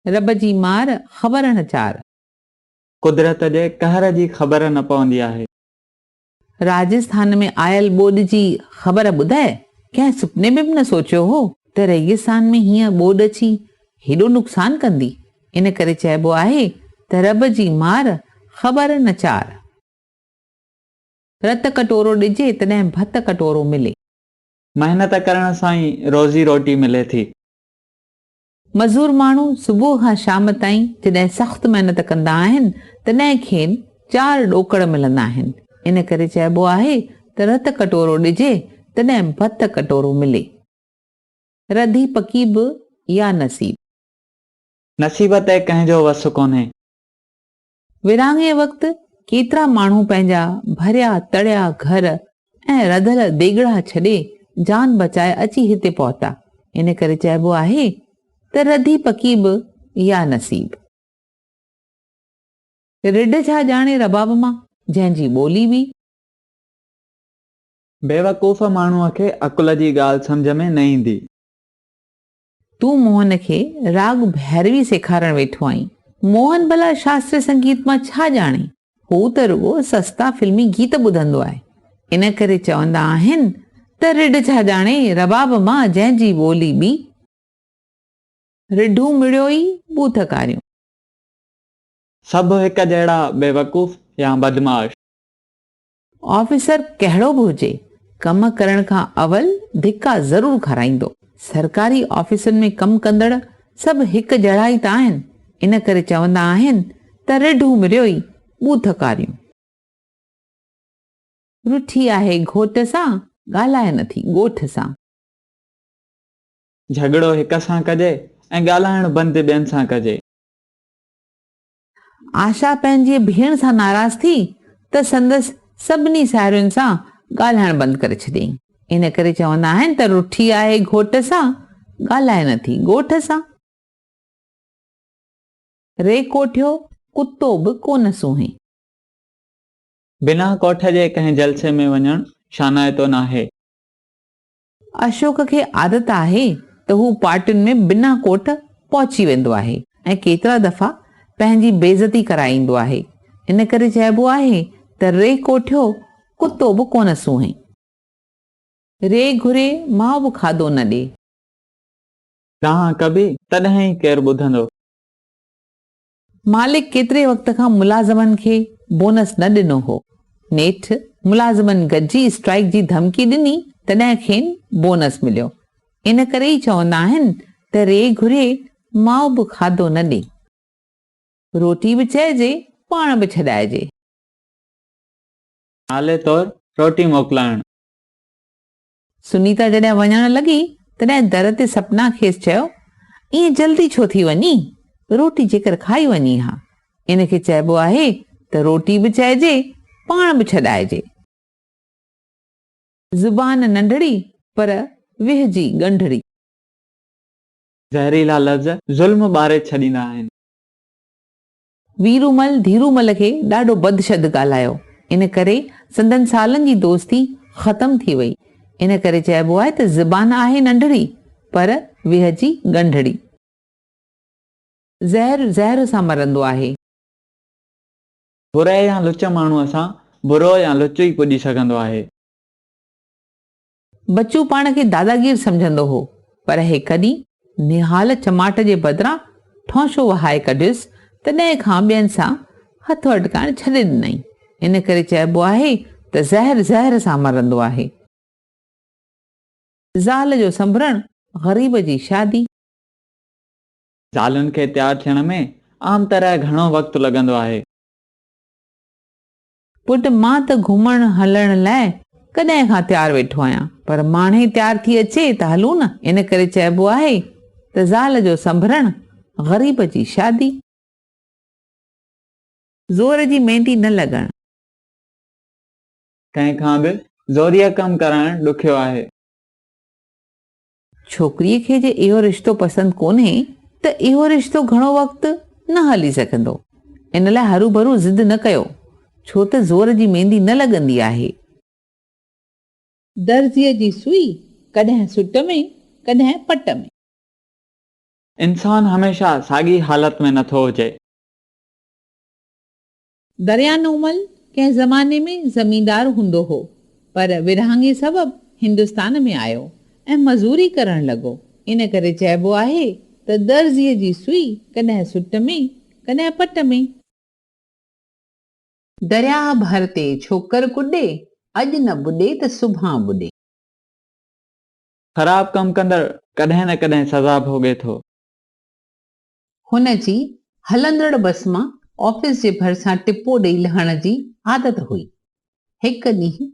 رب جي مار، خبر نه چار. قدرت جي قهر جي خبر نه پوندي آهي. راجسٿان ۾ آيل ٻوڏ جي خبر ٻڌائي ڪنهن سپني ۾ به نه سوچيو هو ته ريگستان ۾ هيئن ٻوڏ اچي هيڏو نقصان ڪندي. ان ڪري چئبو آهي ته رب جي مار خبر نه چار. رت ڪٽورو ڏجي تڏهن ڀت ڪٽورو ملي. محنت ڪرڻ سان ئي روزي روٽي ملي ٿي. مزور ماڻهو صبح کان شام تائين جڏهن سخت محنت ڪندا آهن، تڏهن کين چار ڏوڪڙ ملندا آهن. ان ڪري چئبو آهي ته رت ڪٽورو ڏجي، تڏهن ڀت ڪٽورو ملي. رڌي پڪي به يا نصيب. نصيب تي ڪنهن جو وس ڪونهي. ورهاڱي وقت ڪيترا ماڻهو پنهنجا ڀريا تڙيا گهر ۽ رڌل ديڳڙا ڇڏي جان بچائي اچي هتي پهتا. ان ڪري چئبو آهي ته رڌي پڪي به يا نصيب. رڍ ڇا ڄاڻي رباب مان، جنهن جي ٻولي ٻي. بيوقوف ماڻهوء کي عقل جي ڳالهه سمجهه ۾ نه ايندي. تون موهن کي راڳ ڀيروي سيکارڻ ويٺو آهين. موهن ڀلا شاستري سنگيت مان ڇا ڄاڻي؟ هو ته رڳو سستا فلمي گيت ٻڌندو آهي. ان ڪري چوندا آهن ته رڍ ڇا ڄاڻي رباب مان جنهن جي ٻولي ٻي. رڍون مڙيو ئي ٻوٿ ڪاريون. سڀ هڪ جهڙا بيوقوف يا بدمعاش. آفيسر ڪهڙو به هجي، ڪم ڪرڻ کان اول ڌڪا ضرور کارائيندو. سرڪاري آفيسن ۾ ڪم ڪندڙ سڀ هڪ جهڙا ئي ته آهن، ان ڪري چوندا آهن ته رڍون مريو ئي ٻوٿ ڪاريون. رٺي آهي گهوٽ سان، ڳالهائي نٿي ڳوٺ سان. جهڳڙو هڪ سان ڪجي ۽ ڳالهائڻ بند ٻين سان ڪجي. آشا پنهنجي ڀيڻ سان ناراض ٿي ته سندس سڀني ساهيڙين سان ڳالهائڻ بند ڪري ڇڏيائين. ان ڪري چوندا آهن ته رٺي آهي گهوٽ سان، ڳالهائي نه ٿي ڳوٺ سان. ري ڪوٺيو ڪتو به ڪونه سونهين. بنا ڪوٺ جي ڪنهن جلسي ۾ وڃڻ شانائتو ناهي. اشوڪ کي عادت آهي ته هو پارٽين ۾ بنا ڪوٽ پهچي ويندو آهي ۽ ڪيترا دفعا پنهنجي بيعزتي ڪرائي ايندو آهي. ان ڪري چئبو آهي ته ري ڪوٺيو ڪتو به ڪونه سونهين. ري گهري ماء به کاڌو نه ڏي. دانهن ڪبي تڏهن ئي ڪير ٻڌندو. مالڪ ڪيتري وقت کان ملازمن کي بونس نه ڏنو هو. نيٺ ملازمن گڏجي اسٽرائيڪ جي ڌمڪي ڏني تڏهن کين بونس مليو. ان ڪري ئي چوندا آهن ته ري گهري ماء به کاڌو نه ڏي. روٽي به چئجي پاڻ به ڇڏائجي. نالي طور روٽي موڪلائڻ. سنيتا جڏهن وڃڻ لڳي، تڏهن در تي سپنا کيس چيو، ائين جلدي ڇو ٿي وڃين؟ روٽي جيڪر کائي وڃين ها. ان کي چئبو آهي ته روٽي به چئجي، پاڻ به ڇڏائجي. زبان ننڍڙي، پر ويهه جي ڳنڍڙي. زهريلا لفظ ظلم ٻاري ڇڏيندا آهن. ويرومل ڌيرومل کي ڏاڍو بد شد ڳالهايو، ان ڪري سندن سالن جي دوستي ختم ٿي وئي. ان ڪري چئبو آهي ته زبان آهي ننڍڙي، پر ويهه جي ڳنڍڙي. زهر زهر سان مرندو آهي. بري يا لچ ماڻهوء سان برو يا لچ ئي پڄي سگهندو آهي. بچو پاڻ کي داداگير سمجهندو هو، پر هڪ ڏينهن نهال چماٽ جي بدران ٺونشو وهائي ڪڍيس، تڏهن کان ٻين سان هٿ اٽڪائڻ ڇڏي ڏنائين. ان ڪري چئبو آهي ته زهر زهر سان مرندو آهي. زال جو سنڀرڻ غريب جي شادي. زالن کي تيار ٿيڻ ۾ عام طرح گهڻو وقت لڳندو آهي. پٽ مان ته گهمڻ هلڻ لاء ڪڏهن کان تيار ويٺو آهيان، پر ماڻهي تيار ٿي اچي ته هلون نه. ان ڪري چئبو آهي ته زال جو سنڀرڻ غريب جي شادي. زور جي ميندي نه لڳڻ. ڪنهن کان به زوريء ڪم ڪرائڻ ڏکيو آهي. ڇوڪريء کي جي اهو رشتو پسند ڪونهي ته اهو رشتو گهڻو وقت نه هلي سگهندو. ان لاء هروڀرو ضد نه ڪيو، ڇو ته زور جي ميندي نه لڳندي آهي. درزيء جي سوئي ڪڏهن سٽ ۾، ڪڏهن پٽ ۾. انسان هميشه ساڳي حالت ۾ نٿو هجي. دريانومل ڪنهن زماني ۾ زميندار هوندو هو، پر ورهاڱي سبب هندستان ۾ آيو ۽ مزوري ڪرڻ لڳو. ان ڪري چئبو آهي ته درزيء جي سوئي ڪڏهن سٽ ۾، ڪڏهن پٽ ۾. درياهه ڀر تي ڇوڪر ڪڏي، اڄ نه ٻڏي ته سڀان ٻڏي. خراب ڪم ڪندڙ ڪڏهن نه ڪڏهن سزا ڀوڳي ٿو. هن جي هلندڙ بس مان آفيس جي ڀرسان ٽپو ڏئي لهڻ جي عادت هئي. هڪ ڏينهن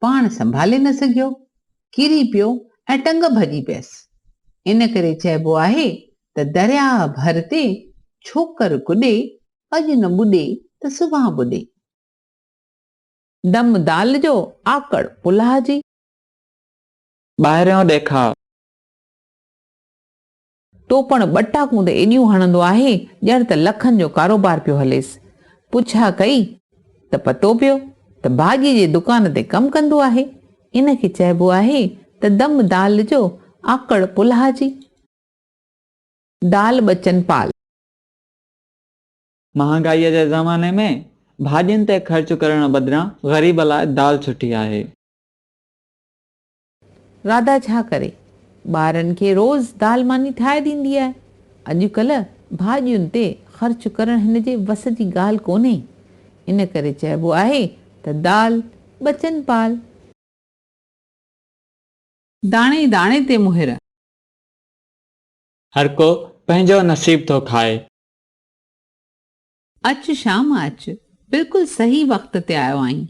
پاڻ سنڀالي نه سگهيو، ڪري پيو ۽ ٽنگ ڀڄي پيس. ان ڪري چئبو آهي ته درياهه ڀر تي ڇوڪر ڪڏي، اڄ نه ٻڏي ته سڀان ٻڏي. دم دال جو، آڪڙ پلاهه جي. ٻاهريون ڏيکاء. ٽوپڻ ٻٽاڪون ته ايڏيون هڻندو آهي ڄڻ ته لکن جو ڪاروبار پيو هليس. پڇا ڪئي ته پتو پيو ته ڀاڄي جي دڪان تي ڪم ڪندو آهي. ان کي چئبو آهي ته دم دال جو آڪڙ پلاهه جي. دال ٻچن پال. مهانگائيء جي زماني ۾ ڀاڄين تي خرچ ڪرڻ بدران غريب لاء دال سٺي آهي. راڌا ڇا ڪري؟ ٻارن کي روز دال ماني ٺاهي ڏيندي آهي. اڄڪلهه ڀاڄين تي خرچ ڪرڻ هن جي وس جي ڳالهه ڪونهي. ان ڪري چئبو آهي ته دال ٻچن پال. داڻي داڻي تي مهر. هرڪو پنهنجو نصيب ٿو کائي. اچ شام اچ، بلڪل صحيح وقت تي آيو آهين،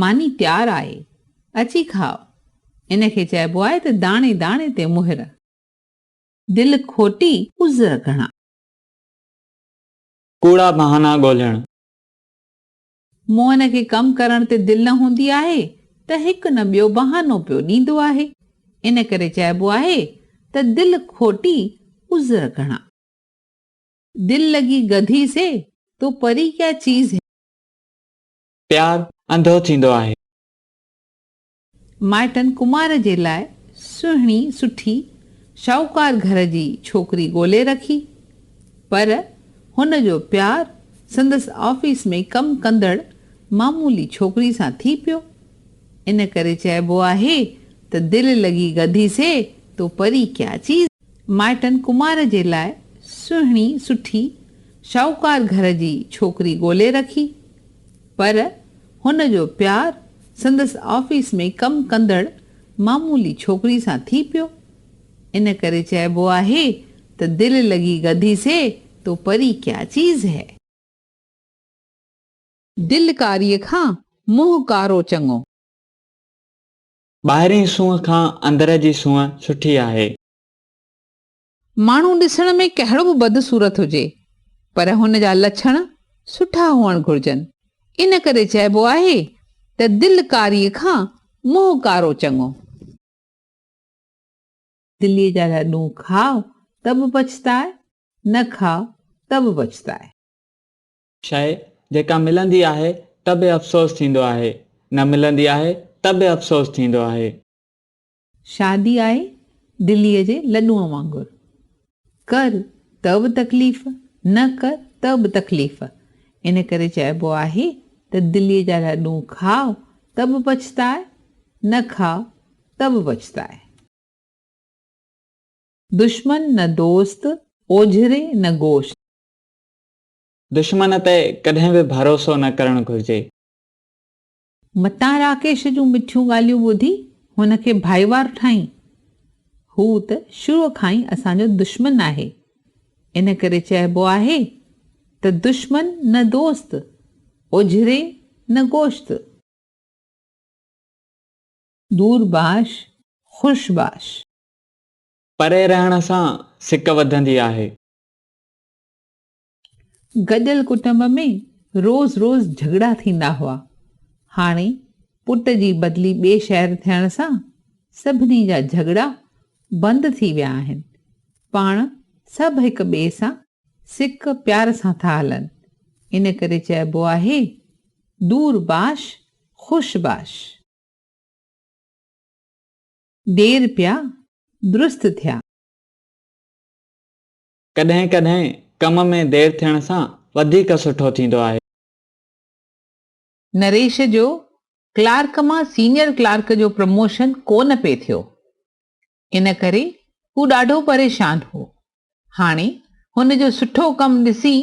ماني تيار آهي، اچي کاء. ان کي چئبو آهي ته داڻي داڻي تي مهر. دل کوٽي عذر گهڻا. ڪوڙا بهانا ڳولڻ. موهن کي ڪم ڪرڻ تي دل نه هوندي آهي ته هڪ نه ٻيو بهانو پيو ڏيندو آهي. ان ڪري چئبو آهي ته دل کوٽي عذر گهڻا. دل لگي گڌي سي تو پري ڪيا چيز هي. پيار انڌو ٿيندو آهي. مائٽن ڪمار جي لاء سهڻي سٺي شاهوڪار گهر جي ڇوڪري ڳولي رکي، پر هن جو پيار سندس آفيس ۾ ڪم ڪندڙ معمولي ڇوڪري سان ٿي پيو. ان ڪري چئبو آهي ته دل لگي گڌي سي تو پري ڪيا چيز. مائٽن ڪمار جي لاء سهڻي سٺي شاهوڪار گهر جي ڇوڪري ڳولي رکي، پر هن جو پيار سندس آفيس ۾ ڪم ڪندڙ معمولي ڇوڪري سان ٿي پيو. ان ڪري چئبو آهي ته دل لگي گڌي سي تو پري ڪيا چيز هي. دل ڪاريء کان منهن ڪارو چڱو. ٻاهرين سونهن کان اندر جي سونهن سٺي آهي. ماڻهو ڏسڻ ۾ ڪهڙو به بدصورت هجي، پر هن جا لڇڻ سٺا هئڻ گهرجن. ان ڪري چئبو آهي ته دل ڪاريء کان منهن ڪارو چڱو. دليء جا لڏون کاء ته به پڇتاء، نه کاء ته به پڇتاء. شيء جيڪا ملندي آهي ته به افسوس ٿيندو آهي، نه ملندي آهي ته به افسوس ٿيندو آهي. شادي آهي دليء جي لڏونء وانگر. ڪر ته به تڪليف، نه ڪر ته به تڪليف. ان ڪري چئبو آهي ته دليء جا لڏون کاء ته به پڇتاء، نه کاء ته به پڇتاء. دشمن نه دوست، اوجهري نه گوشت. دشمن تي ڪڏهن به ڀروسو نه ڪرڻ گهرجي. متان راڪيش جون مٺيون ڳالهيون ٻڌي هن کي ڀائيوار ٺاهين. هو ته شروع کان ئي اسان جو دشمن آهي. ان ڪري چئبو آهي ته دشمن نه دوست، اوجهري نه گوشت. دور باش خوش باش. پري رهڻ سان سڪ وڌندي آهي. گڏيل ڪٽنب ۾ روز روز جهڳڙا ٿيندا هئا. هاڻي پٽ جي بدلي ٻئي شهر ٿيڻ سان سڀني جا جهڳڙا بند ٿي ويا آهن. پاڻ سڀ هڪ ٻئي سان سڪ پيار سان ٿا هلن. ان ڪري چئبو آهي دور باش خوش باش. دير پيا درست ٿيا. ڪڏهن ڪڏهن ڪم ۾ دير ٿيڻ سان وڌيڪ سٺو ٿيندو آهي. نريش جو ڪلارڪ مان سينيئر ڪلارڪ جو پروموشن ڪونه پئي ٿيو. ان ڪري هو ڏاڍو پريشان هو. هاڻي هن جو سٺو ڪم ڏسي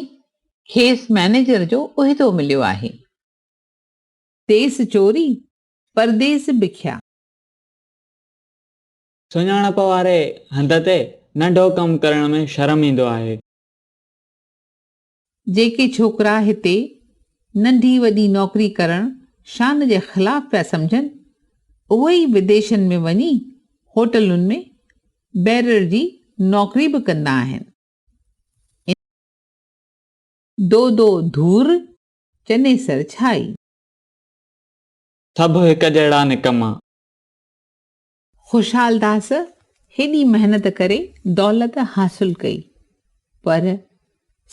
کيس مئنيجر جو عهدو مليو آهي. ديس چوري، پرديس بکيا. سڃاڻپ واري هنڌ تي ننڍو ڪم ڪرڻ ۾ شرم ايندو آهي. جيڪي ڇوڪرا هتي ننڍي وڏي نوڪري ڪرڻ شان جي خلاف پيا سمجهن، اهي ئي وديشن ۾ وڃي هوٽلن ۾ بيرر جي نوڪري به ڪندا آهن. دودو ڌور، چنيسر ڇائي. سڀ هڪ جهڙا نڪما. خوشحالداس هيڏي محنت ڪري دولت حاصل ڪئي، پر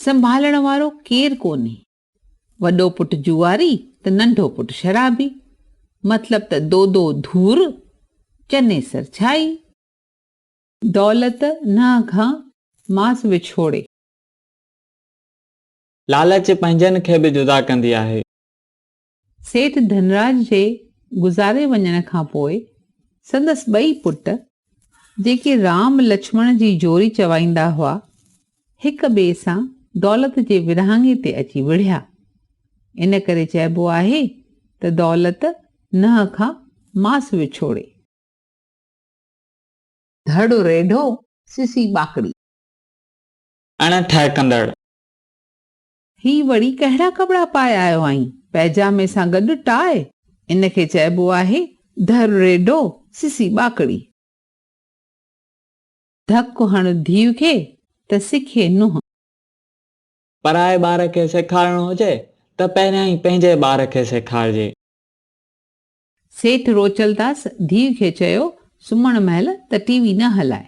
سنڀالڻ وارو ڪير ڪونهي. وڏو پٽ جوئاري ته ننڍو پٽ شرابي. مطلب ته دودو ڌور، چنيسر ڇائي. دولت ننهن کان ماس وڇوڙي. لالچ پنهنجن کي به جدا ڪندي آهي. سيٺ ڌنراج جي گذاري وڃڻ کان پوء سندس ٻئي پٽ، جيڪي رام لڇمڻ جي جوري چوائيندا هئا، هڪ ٻئي سان دولت جي ورهاڱي تي اچي وڙهيا. ان ڪري چئبو آهي ته دولت ننهن کان ماس وڇوڙي. ڌڙ ريڍو، سسي ٻاڪڙي. اڻ ٺهڪندڙ. هي وري ڪهڙا ڪپڙا پائي آيو آهين، پئجامي سان گڏ ٽاء؟ ان کي چئبو آهي ڌر ريڍو، سسي ٻاڪڙي. ڌڪ هڻ ڌيء کي ته سکي نونهن. پرائي ٻار کي سيکارڻو هجي ته پهريائين پنهنجي ٻار کي سيکارجي. سيٺ روچلداس ڌيء کي چيو، سمهڻ مهل ته ٽي وي نه هلاء.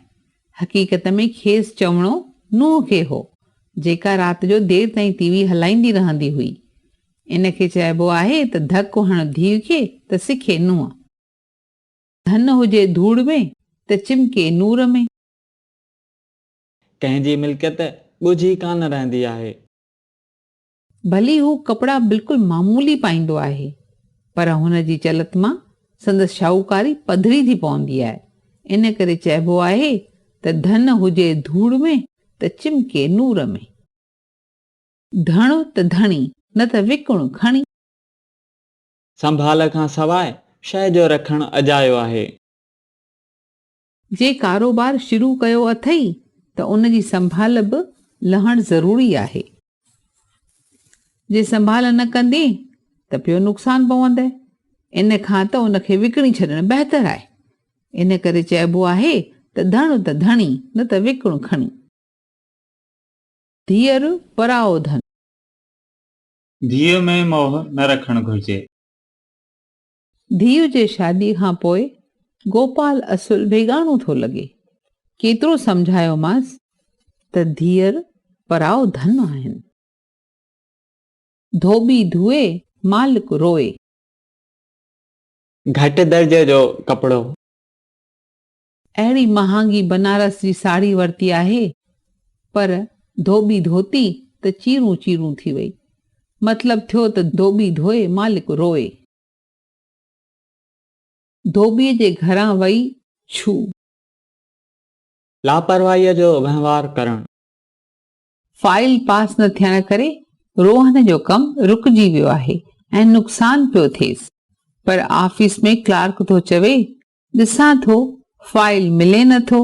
حقيقت ۾ کيس چوڻو نونهن کي هو، جيڪا رات جو دير تائين ٽي وي هلائيندي رهندي هئي. ان کي چئبو آهي ته ڌڪ هڻ ڌيء کي ته سکي نونهن. ڌن هجي ڌوڙ ۾ ته چمڪي نور ۾. ڪنهن جي ملڪيت ڳجهي ڪانه رهندي آهي. ڀلي هو ڪپڙا بلڪل معمولي پائيندو آهي، پر هن جي چلت مان سندس شاهوڪاري پڌري ٿي پوندي آهي. ان ڪري چئبو آهي ته ڌن هجي ڌوڙ ۾ ته چمڪي نور ۾. ڌڻ ته ڌڻي، نه ته وڪڻ کڻي. سنڀال کان سواء شيء جو رکڻ اجايو آهي. جي ڪاروبار شروع ڪيو اٿئي ته ان جي سنڀال به لهڻ ضروري آهي. جي سنڀال نه ڪندين ته پيو نقصان پوندء. ان کان ته ان کي وڪڻي ڇڏڻ بهتر آهي. ان ڪري چئبو آهي ته ڌڻ ته ڌڻي نه ته وڪڻ کڻي. ڌيئر پرائو ڌن. ڌيء ۾ موهه نه رکڻ گهرجي. ڌيء جي شاديء کان پوء گوپال اصل ويڳاڻو ٿو لڳي. ڪيترو سمجهايومانس ته ڌيئر پرائو ڌن آهن. ڌوٻي ڌوئي، مالڪ روئي. گهٽ درجي جو ڪپڙو. اهڙي مهانگي بنارس جي ساڙهي ورتي آهي، پر ڌوٻي ڌوتي ته چيرون چيرون ٿي وئي. مطلب ٿيو ته ڌوٻي ڌوئي مالڪ روئي. ڌوٻيء جي گهران وئي ڇو. لاپرواهيء جو وهنوار ڪرڻ. فائيل پاس نه ٿيڻ ڪري روهن جو ڪم رڪجي ويو آهي ۽ نقصان پيو ٿئيس. پر آفيس ۾ ڪلارڪ ٿو چوي ڏسان ٿو فائيل ملي نه ٿو.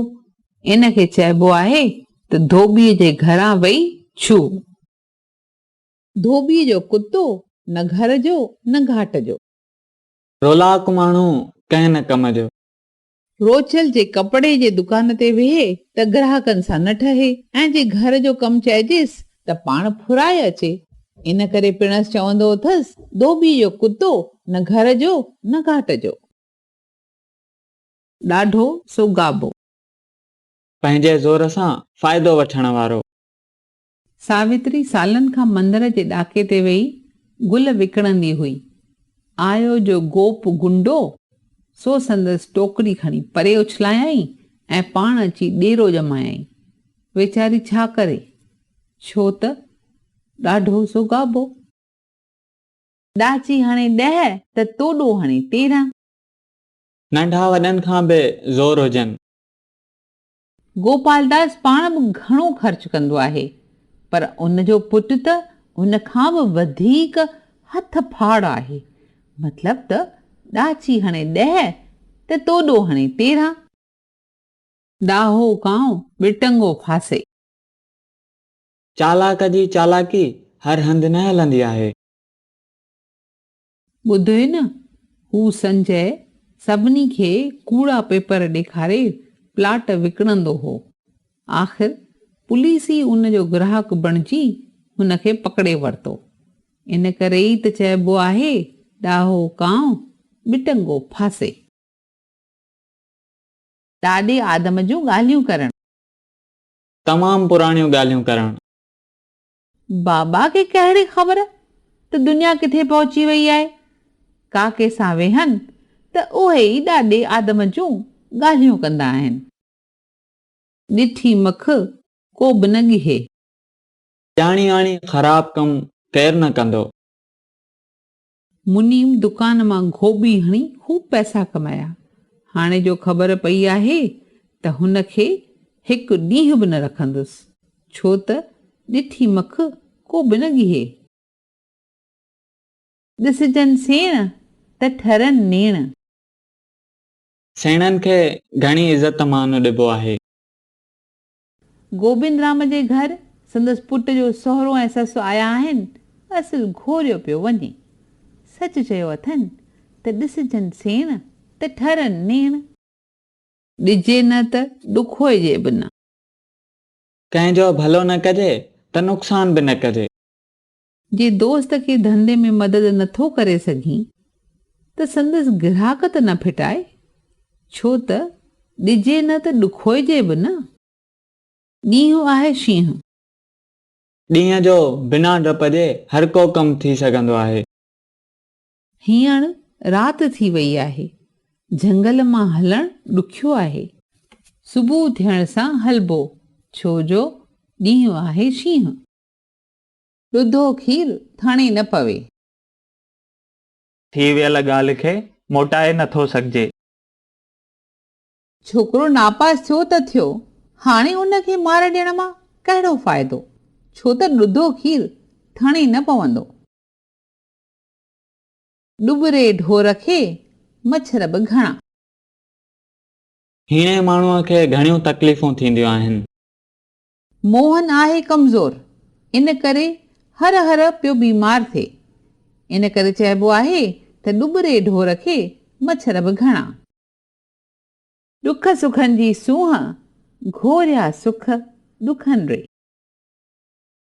ان کي چئبو آهي ته ڌوٻيء جي گهران وئي ڇو. ڌوٻيء جو ڪتو نه گهر جو نه گهاٽ جو. رولاڪ ماڻهو ڪنهن نه ڪم جو. روچل جي ڪپڙي جي دڪان تي ويهي ته گراهڪن سان نه ٺهي ۽ جي گهر جو ڪم چئجيس ته پاڻ ڦرائي اچي. ان ڪري پڻس چوندو اٿس، ڌوٻيء جو ڪتو نه گهر جو نه گهاٽ جو. ڏاڍو سو گابو. پنهنجي زور سان فائدو وٺڻ وارو. ساوتري سالن کان مندر جي ڏاڪي تي ويهي گل وڪڻندي هئي. آيو جو گوپ گنڊو، سو سندس ٽوڪري کڻي پري اڇلايائين ۽ پاڻ اچي ڏيرو ڄمايائين. ويچاري ڇا ڪري، ڇو ته ڏاڍو سو گابو. ڏاچي هڻي ڏهه ته توڏو هڻي 13. ننڍا وڏن کان به زور هجن. گوپالداس پاڻ به گهڻو خرچ ڪندو آهي، پر ان جو پٽ ته ان کان به وڌيڪ هٿ ڦاڙ آهي. مطلب ته ڏاچي هڻي ڏهه ته توڏو هڻي 13. ڏاهو ڪانء ٻٽنگو ڦاسي. چالاڪ جي چالاڪي هر هنڌ نه هلندي آهي. ٻڌوئي نه، هو سنجي سڀني کي ڪوڙا پيپر ڏيکاري پلاٽ وڪڻندو هو. آخر پوليس ئي ان جو گراهڪ بڻجي هن کي پڪڙي ورتو. ان ڪري ئي ته چئبو آهي، ڏاهو ڪانء ٻٽنگو ڦاسي. ڏاڏي آدم جون ڳالهيون ڪرڻ. تمام پراڻيون ڳالهيون ڪرڻ. بابا کي ڪهڙي خبر ته دنيا ڪٿي پهچي وئي آهي. ڪاڪي سان ويهن ته اهي ئي ڏاڏي آدم جون ڳالهيون ڪندا آهن. ڏٺي مک ڪو به نه ڳهي. ڄاڻي واڻي خراب ڪم ڪير نه ڪندو. منيم دڪان مان گهوٻي هڻي خوب پئسا ڪمايا. هاڻي جو خبر پئي آهي ته هن کي هڪ ڏينهن به نه رکندس، ڇو ته ڏٺي مک ڪو به نه ڳهي. ڏسجن سيڻ ته ٺرن نيڻ. سيڻن کي گهڻي عزت مان ڏبو آهي. گوبند رام جي گهر سندس پٽ جو سهرو ۽ سس آيا آهن، اصل گهوريو پيو وڃي. سچ چيو اٿن ته ڏسجن سيڻ ته ٺرن نيڻ. ڏجي نه ته ڏکوئجي به نه. ڪنهن جو ڀلو نه ڪجي ته نقصان به نه ڪجي. جي دوست کي ڌنڌي ۾ مدد نه ٿو ڪري سگهين ته سندس گراهڪ ته نه ڦٽائي، ڇو ته ڏجي نه ته ڏکوئجي به نه. ڏينهن آهي شينهن. ڏينهن جو بنا ڊپ جي هر ڪو ڪم ٿي سگهندو آهي. هينئر رات ٿي وئي آهي. جهنگل مان هلڻ ڏکيو آهي. صبح ٿيڻ سان هلبو، ڇو جو ڏينهن آهي شينهن. ڏڌو کير ٿاڻي نه پوي. ٿي ويل ڳالهه کي موٽائي نه ٿو سگهجي. ڇوڪرو ناپاس ٿيو ته ٿيو، هاڻي ان کي مار ڏيڻ مان ڪهڙو فائدو، ڇو ته ڏڌو کير ٿاڻي نه پوندو. ڏٻري ڍور کي مڇر به گهڻا. هيڻي ماڻهوء کي گهڻيون تڪليفون ٿينديون آهن. موهن آهي ڪمزور، ان ڪري هر هر پيو بيمار ٿئي. ان ڪري چئبو آهي ته ڏٻري ڍور کي مڇر به گهڻا. ڏک سکن جي سونهن، گهوريا سک ڏکن ري.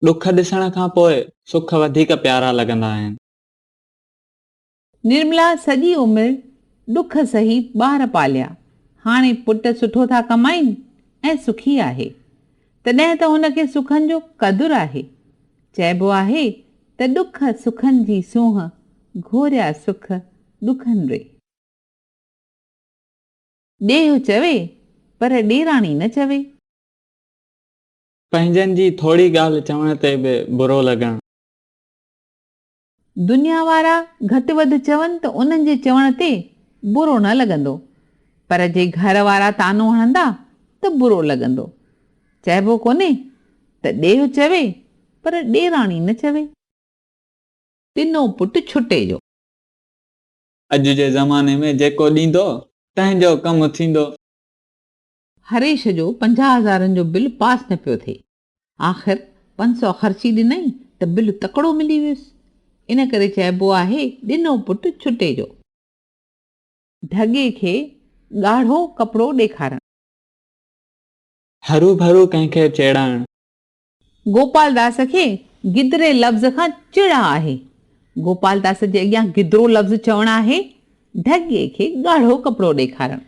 ڏک ڏسڻ کان پوء سک وڌيڪ پيارا لڳندا آهن. نرملا سڄي عمر ڏک سهي ٻار پاليا، هاڻي پٽ سٺو ٿا ڪمائين ۽ سکي آهي. تڏهن ته هن کي سکن جو قدر آهي. چئبو آهي ته ڏک سکن جي سونهن، گهوريا سک ڏکن ري. ڏيهه چوي پر ڏيراڻي نه چوي. پنهنجن جي ٿوري ڳالهه چوڻ تي به برو لڳڻ. دنيا وارا گهٽ وڌ چون ته انهن جي چوڻ تي برو نه لڳندو، پر جي گهر وارا طعنو هڻندا ته برو لڳندو. چئبو ڪونهي ته ڏيهه چوي پر ڏيراڻي نه چوي. ڏنو پٽ ڇٽي جو. اڄ جي زماني ۾ جيڪو ڏيندو، تنهن جو ڪم ٿيندو. هريش جو 50 هزارن جو بل پاس نه پيو ٿئي. آخر 500 خرچي ڏنائين ته بل تڪڙو ملي ويس. ان ڪري چئبو آهي ڏنو پٽ ڇٽي جو. ڍڳي کي ڳاڙهو ڪپڙو ڏيکارڻ. هروڀرو ڪنهن کي چيڙائڻ. گوپال داس کي گدري لفظ کان چڙ آهي. گوپال داس جي اڳيان گدرو لفظ چوڻ آهي ڍڳي کي ڳاڙهو ڪپڙو ڏيکارڻ.